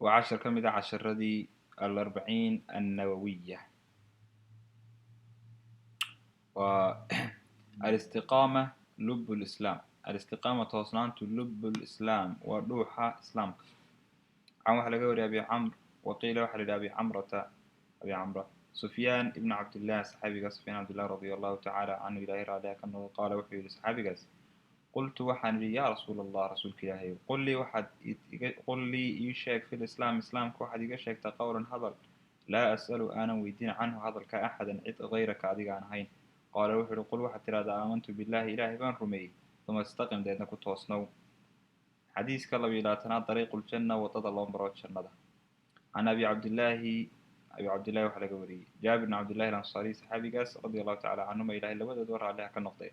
Waa cashar ka mid a casharadii alarbaciin annawawiya, waa alistiqaama lub lislaam. Alistiqaama, toosnaantu, lub lislaam, waa dhuuxa islaamka. Can waxaa laga wariyay Abi Camr, waqiila waxa la yidhaha Abi Camrata, Abi Camra Sufyaan ibn Cabdillah, saxaabiga Sufyan Cabdillah radia Allahu tacala canhu, Ilahay raaliha ka noqdo, qaala wuxuu yihi saxaabigaas: qultu waxaan idhi, yaa Rasuul Allah, rasuulka Ilaahay, qul lii, waxaad qul lii ii sheeg, fi lislaam, islaamka waxaad iga sheegtaa, qowlan hadal, laa as'alu aanan weydiin, canhu hadalka, axadan cid, hayraka adiga aan ahayn. Qaala wuxuu yihi: qul waxaad tidhahdaa, aamantu billahi, Ilaahay baan rumeeyey, uma istaqim, deedna ku toosnow. Xadiiska 22aad, dariiqu ljanna, waddada loo maro jannada. Can Abi Cabdillaahi, Abi Cabdillahi waxaa laga wariyey Jaabir bn Cabdillahi Alansaariy, saxaabigaas, radia Allahu tacala canhuma, Ilahay labadooda raalliha ka noqday,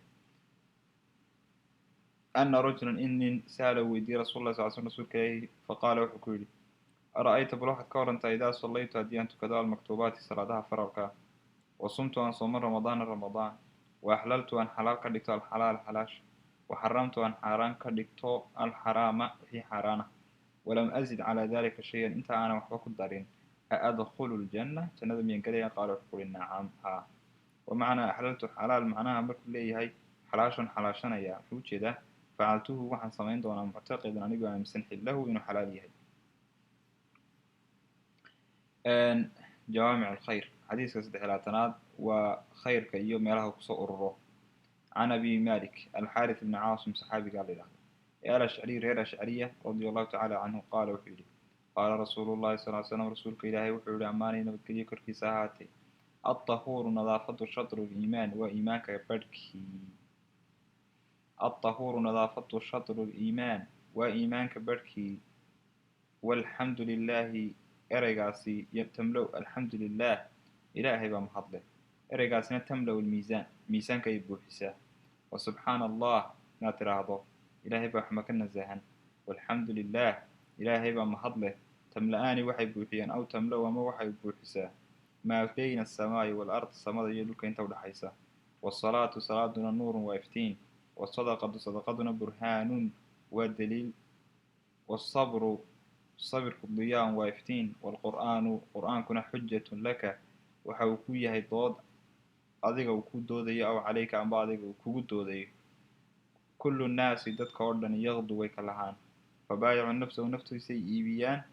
ana rajulan in nin sa'ala weydiiyey rasul lah sal sl rasuulka Ilaahi, faqaala wuxuu ku yidhi: ara'ayta, bal waxaad ka warantaa, idaa sallaytu, haddii aan tukado, almaktuubaati, salaadaha faralka, wa sumtu, aan soomo, ramadaana ramadaan, wa axlaltu, aan xalaal ka dhigto, alxalaal xalaasha, wa xaramtu, aan xaaraan ka dhigto, alxaraama, wixii xaaraana, walam azid calaa dalika shayan, inta aanan waxba ku darin, a adkhulu ljanna, jannada miyaan gelaya? Qaala wuxuu ku uhi: nacam, haa. Wa macnaa axlaltu xalaal, macnaha markuu leeyahay xalaashan xalaashanaya, muxuu ujeedaa? Facaltuhu, waxaan samayn doonaa, muctaqidan, anigoo aaminsan, xillahu, inuu xalaal yahay. Jawaamic alkhayr, xadiiska 23aad waa khayrka iyo meelaha kusoo ururo. Can Abi Malik Alxaarith ibni Caasim, saxaabigaa la yidhahdo ee Alashcariy, reer Ashcariya, radia Allahu tacala canhu, qaala wuxuu yidhi: qaala rasuulu llahi sal slam, rasuulka Ilaahay wuxuu yihi, ammaanay nabadgelyo korkiisa ahaatee: altahuuru, nadaafadu, shatru liimaan, waa iimaanka barhkii. Altahuuru, nadaafadu, shatru liimaan, waa iimaanka barhkii. Walxamdu lilaahi, ereygaasi, tamlow, alxamdu lilah, Ilaahay baa mahadleh, ereygaasina, tamlow lmiisaan, miisaanka ay buuxisaa. Wa subxaana Allah, inaad tidhaahdo Ilaahay baa waxma ka nasahan, walxamdu lilah, Ilaahay baa mahadleh, tamla-aani, waxay buuxiyaan, aw tamlow, ama waxay buuxisaa, maa bayna asamaa'i waalard, samada iyo dhulka inta udhaxaysa. Wasalaatu, salaaduna, nuurun, waa iftiin. Wasadaqatu, sadaqaduna, burhaanun, waa daliil. Wasabru, sabirku, diyaan, waa iftiin. Waalqur'aanu, qur'aankuna, xujatun laka, waxa uu ku yahay dood adiga uu ku doodayo, aw calayka, amba adiga uu kugu doodayo. Kullu nnaasi, dadka oo dhan, yaqdu, way ka lahaan, fabaayicu nafsahu, naftiisay iibiyaan,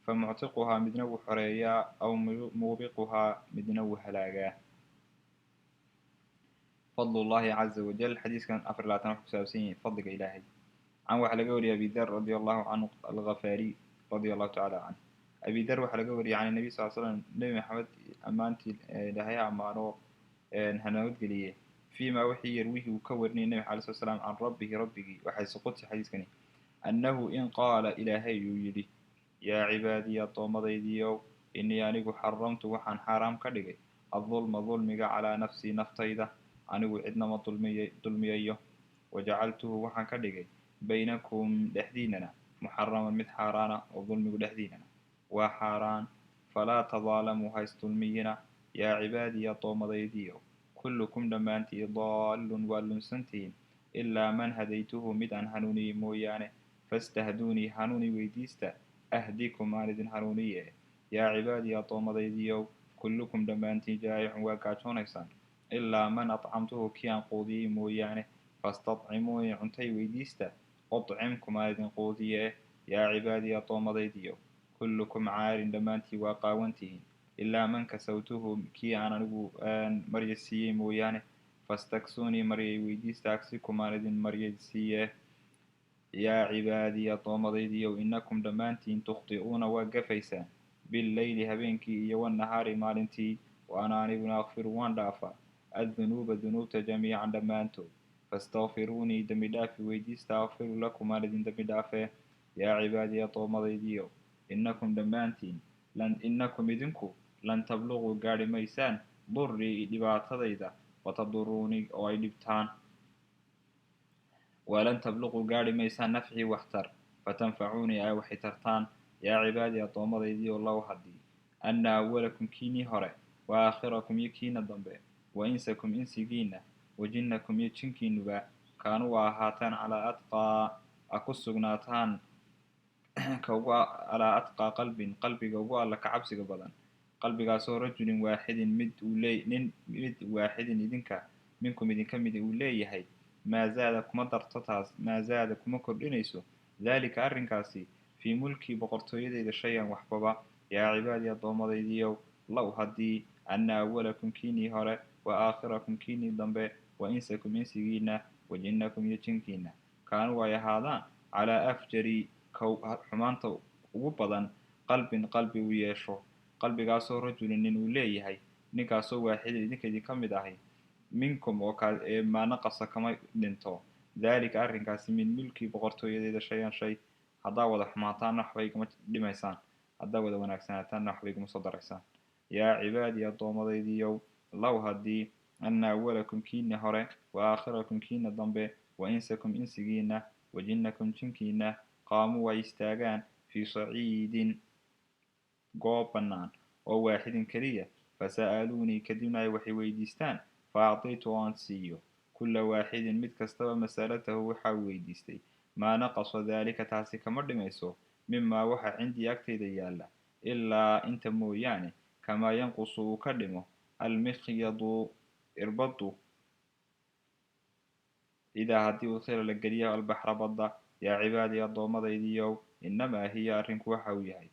famuctiquhaa, midna wuu xoreeyaa, aw muubiquhaa, midna wuu halaagaa. Fadl llahi caza wajal, xadiiskan 24 wuxuu kusaabsan yahay fadliga Ilaahay. Can waxaa laga wariyay Abi Dar radia Allahu canhu Alghafaariy, radia Allahu tacala canh. Abi Dar waxaa laga wariyay can nabiy sal slam, Nebi Maxamed ammaantii Ilaahay ha ammaano ha nabadgeliye, fima wixii, yarwihi, uu ka warinayay Nebi alay slat slam, can rabbihi, rabbigii. Waxay qudsi xadiiskani annahu in qaala, Ilaahay uu yidhi: yaa cibaadiyi, addoomadaydiiow, inii anigu xaramtu, waxaan xaaraam ka dhigay, adulma, dulmiga, calaa nafsii, naftayda, anigu cidnama dulmiyayo, wajacaltuhu, waxaan ka dhigay, baynakum, dhexdiinana, muxaraman, mid xaaraana, oo dulmigu dhexdiinana waa xaaraan, falaa tadaalamuu, haysdulmiyina. Yaa cibaadiyi, addoomadaydiiow, kullukum, dhammaantii, daallun, waa lunsantihiin, ilaa man hadaytuhu, mid aan hanuuniyey mooyaane, fastahduunii, hanuuni weydiista, ahdikum, aan idin hanuuniye. Yaa cibaadiyi, addoomadaydiiow, kullukum, dhammaantiin, jaa'icun, waa gaajoonaysaan, ilaa man acamtuhu, kii aan quudiyey mooyaane, fastadcimuunii, cuntay weydiista, uطcimkum, aan idin quudiye. Yaa cibaadiyi, addoomadaydiiow, kullukum caarin, dhammaantii waa qaawantihiin, ilaa man kasawtuhu, kii aan anigu marya siiyey mooyaane, fastaksuunii, maryay weydiista, agsikum, aan idin maryay siiye. Yaa cibaadiyi, addoomadaydiiow, innakum, dhammaantiin, tukhti'uuna, waa gafaysaan, billeyli, habeenkii, iyo wannahaari, maalintii, wa ana, aniguna, akfiru, waan dhaafaa, addunuuba, dunuubta, jamiican, dhammaantood, fastakfiruunii, dembi dhaafi weydiista, akfiru lakum, aan idin dembi dhaafee. Yaa cibaadiyi, addoomadaydiiow, innakum, dhammaantiin, lan, innakum, idinku, lan tabluquu, gaadhi maysaan, durii, dhibaatadayda, fataduruunii, oo ay dhibtaan, walan tabluquu, gaadhi maysaan, nafcii, waxtar, fatanfacuunii, ay waxay tartaan. Yaa cibaadii, addoomadaydiioo, low, haddii, anna awalakum, kiinii hore, wa aakhirakum, iyo kiina dambe, wa insakum, insigiina, wa jinnakum, iyo jinkiinuba, kaanuu, waa ahaataan, calaa atqaa A ku sugnaataan ka ugu alaa atqaa qalbin, qalbiga ugu Alla ka cabsiga badan, qalbigaasoo rajulin waaxidin mid uu lee nin mid waaxidin idinka minkum idinka mid uu leeyahay, maa zaada kuma darto taas, maa zaada kuma kordhinayso daalika arrinkaasi fii mulkii boqortooyadeyda shay-an waxbaba. Yaa cibaadii addoomadaydiiyow, low haddii anna awalakum kiinii hore wa aakhirakum kiinii dambe wa insakum insigiina wa jinnakum iyo jinkiina kaanuu ay ahaadaan calaa afjari kow xumaanta ugu badan qalbin qalbi u yeesho, qalbigaasoo rajulin nin uu leeyahay, ninkaasoo waaxidin idinka idinka mid ahi minkum oo ka maa naqasa kama dhinto daalika arrinkaasi min mulkii boqortooyadeyda shay-an shay. Haddaa wada xumaataanna waxba igama dhimaysaan, haddaa wada wanaagsanaataanna waxba igama soo daraysaan. Yaa cibaadii addoomadaydiiyow, low haddii anna awalakum kiina hore wa aakhirakum kiina dambe wa insakum insigiina wa jinnakum jinkiina qaamuu ay istaagaan fii saciidin goob bannaan oo waaxidin keliya, fasa'aluunii kadibna ay waxay weydiistaan, fa actaytu oo aan siiyo kulla waaxidin mid kastaba masalatahu waxa uu weydiistay, maa naqasa daalika taasi kama dhimayso mimaa waxa cindii agtayda yaalla ilaa inta mooyaane kamaa yanqusu uu ka dhimo almikhyadu irbaddu idaa haddii udkhila la geliyo albaxra badda. Yaa cibaadii addoomadaydiiyow, innamaa hiya arrinku waxa uu yahay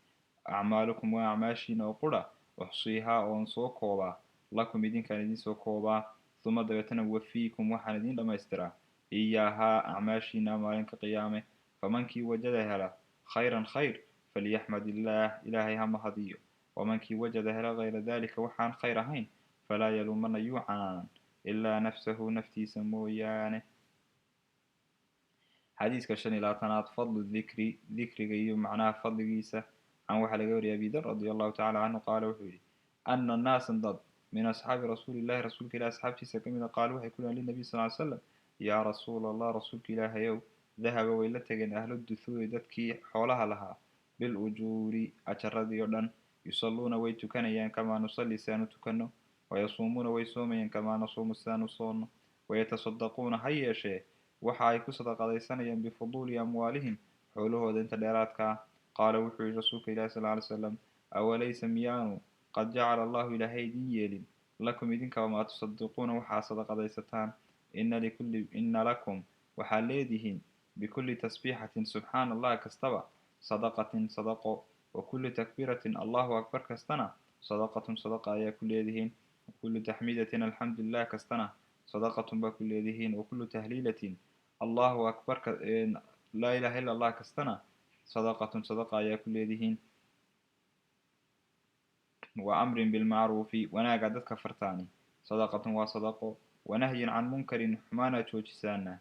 acmaalukum waa acmaashiina oo qura, uxsiihaa oon soo koobaa lakum idinkaan idin soo koobaa, uma dabeetana wafiikum waxaan idin dhammaystiraa iyaahaa acmaashiina maalinka qiyaame. Famankii wajada hela khayran khayr falyaxmad illaah, ilaahay ha mahadiyo, wamankii wajada hela hayra dalika waxaan khayr ahayn falaa yaluumana yuu canaanan ilaa nafsahu naftiisa mooyaane. Xadiiska 25aad, fadlu dikri, dikriga iyo macnaha fadligiisa. Can waxaa laga wariyay Abi Dar radia allahu tacala canhu qaala wuxuu yidhi ana naasan dad min asxaabi rasuuli illahi rasuulka ilahi asxaabtiisa ka mida qaalu waxay ku yihiin linabiy sal ly slam, yaa rasuula allah, rasuulka ilaahayow, dahaba way la tageen ahlu duthuuri dadkii xoolaha lahaa bil ujuuri ajaradii oo dhan, yusalluuna way tukanayaan kamaa nusalli sidaanu tukanno, wayasuumuuna way soomayaan kamaa nasuumu sidaanu soonno, wayatasaddaquuna ha yeeshee waxa ay ku sadaqadaysanayaan bifuduuli amwaalihim xoolahooda inta dheeraadka ah. Qaala wuxuu yihi rasuulka ilahi sal ly slam, awalaysa miyaanu qad jacala allahu ilaahay idin yeelin lakum idinkaba maa tusadiquuna waxaa sadaqadaysataan, ina lakum waxaa leedihiin bikulli tasbiixatin subxaana allah kastaba sadaqatin sadaqo, wa kulli takbiiratin allahu akbar kastana sadaqatun sadaqa ayaa ku leedihiin, wa kullu taxmiidatin alxamdulilah kastana sadaqatun baa ku leedihiin, wa kullu tahliilatin allahu akbar laa ilaha illa allah kastana sadaqatun sadaqa ayaa ku leedihiin, wa amrin bilmacruufi wanaaga dadka fartaani sadaqatun waa sadaqo, wanahyin can munkarin xumaanaa joojisaana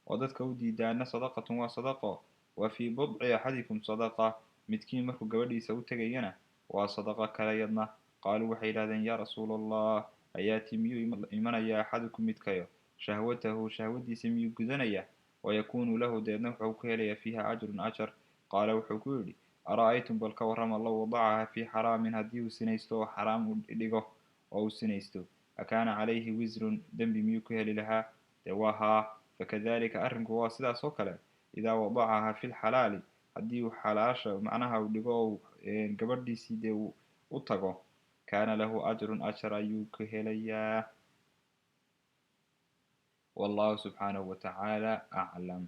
oo dadka u diidaana sadaqatun waa sadaqo, wa fii budci axadikum sadaqa midkiin markuu gabadhiisa u tegayana waa sadaqo kale yadna. Qaaluu waxay yidhahdeen, yaa rasuula allah, ayaati miyuu imanaya axadukum midkayo shahwatahu shahwadiisa miyuu gudanaya, wayakuunu lahu deedna wuxuu ku helayaa fiiha ajrun ajar. Qaala wuxuu ku yidhi, ara'aytum bal ka warrama low wadacaha fii xaraamin haddii uu sinaysto oo xaraam u dhigo oo uu sinaysto, akaana calayhi wisrun dembi miyuu ku heli lahaa? Dee waa haa. Fakadalika arrinku waa sidaas oo kale idaa wadacaha fi lxalaali haddii uu xalaasha macnaha uu dhigo oo gabadhiisii dee uu u tago, kaana lahu ajrun ajar ayuu ka helayaa. Wallahu subxaanahu watacaala aclam.